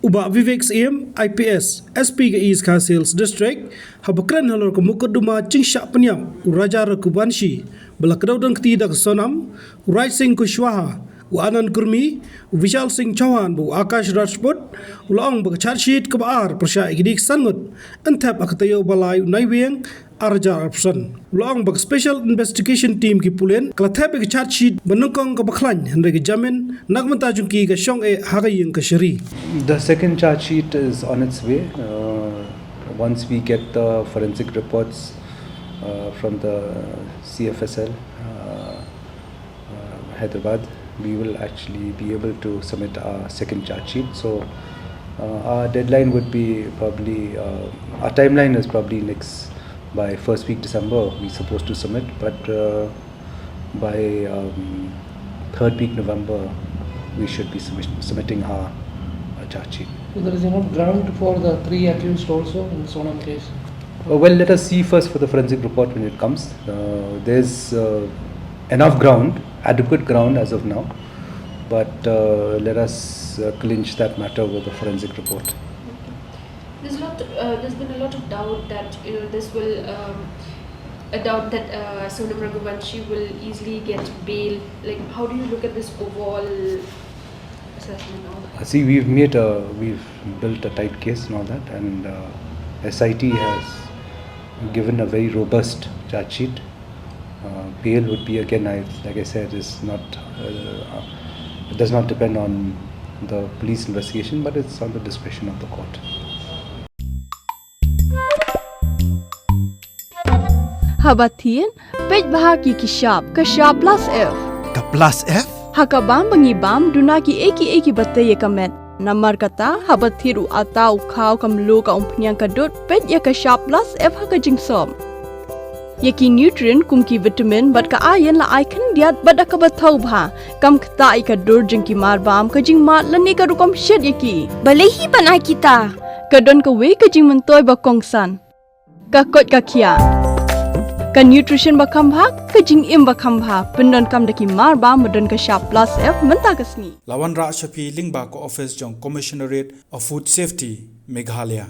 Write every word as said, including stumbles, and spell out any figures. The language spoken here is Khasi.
U Bah Vivek Syiem, I P S, S P ka East Khasi Hills District, haba kren halor ka mukotduma jingshah pynïap u Raja Raghuvanshi, ba la kdew donkti da ka Sonam, u Raj Singh Kushwaha, u Anand Kurmi, u Vishal Singh Chauhan bad u Akash Rajput, u la ong ba ka charge sheet kaba ar pyrshah ïa ki dei ki san ngut, yn thep ha ka taïew ba lai u Naiwieng, ar hajar arphew san. U la ong ba ka Special Investigation Team ki pulit ka la thep ïa ka charge sheet ba nyngkong kaba khlaiñ, hynrei ka jamin na ka bynta jong ki ka shong eh ha ka ïing kashari. The second charge sheet is on its way. Uh, once we get the forensic reports, uh, from the C F S L, uh, uh, Hyderabad, we will actually be able to submit our second charge sheet. So, uh, our deadline would be probably, uh, our timeline is probably next, by first week December, we're supposed to submit, but, uh, by, um, third week November, we should be submit-, submitting our, uh, charge sheet. So there is enough ground for the three accused also in Sonam case? Uh, well, let us see first for the forensic report when it comes. Uh, there's, uh, enough ground, adequate ground as of now, but, uh, let us, uh, clinch that matter with the forensic report. There's lot, uh, there's been a lot of doubt that, you know, this will, um, a doubt that, uh, Sonam Raghuvanshi will easily get bail. Like, how do you look at this overall assessment of? Uh, see, we've made a, we've built a tight case and all that, and, uh, S I T has given a very robust charge sheet. Uh, bail would be, again, I, like I said, is not, uh, it does not depend on the police investigation, but it's on the discretion of the court. Haba thied, peit bha ïa ki shap, ka shap plus F. Ka plus F? Ha ka bam ba ngi bam, duna kiei kiei kiba tei ïa ka met. Namar kata, haba thied u atta, u khaw, ka mluh, ka umphniang, ka dud, peit ïa ka shap plus F ha ka jingsop. Ïa ki nutrient kum ki vitamin bad ka iron la ai khyndiat bad da kaba thaw bha. Kam ktah ïa ka dur jong ki marbam, ka jingmad lane ka rukom shet ïa ki. Balei hi ban ai kita? Ka don kawei ka jingmyntoi ba kongsan. Ka koit ka khiah. Ka nutrition ba kham bha, ka jingim ba kham bha. Pyndonkam da ki marbam ba don ka shap plus F mynta ka sngi. La wanrah sha phi lyngba ka office jong Commissionerate of Food Safety, Meghalaya.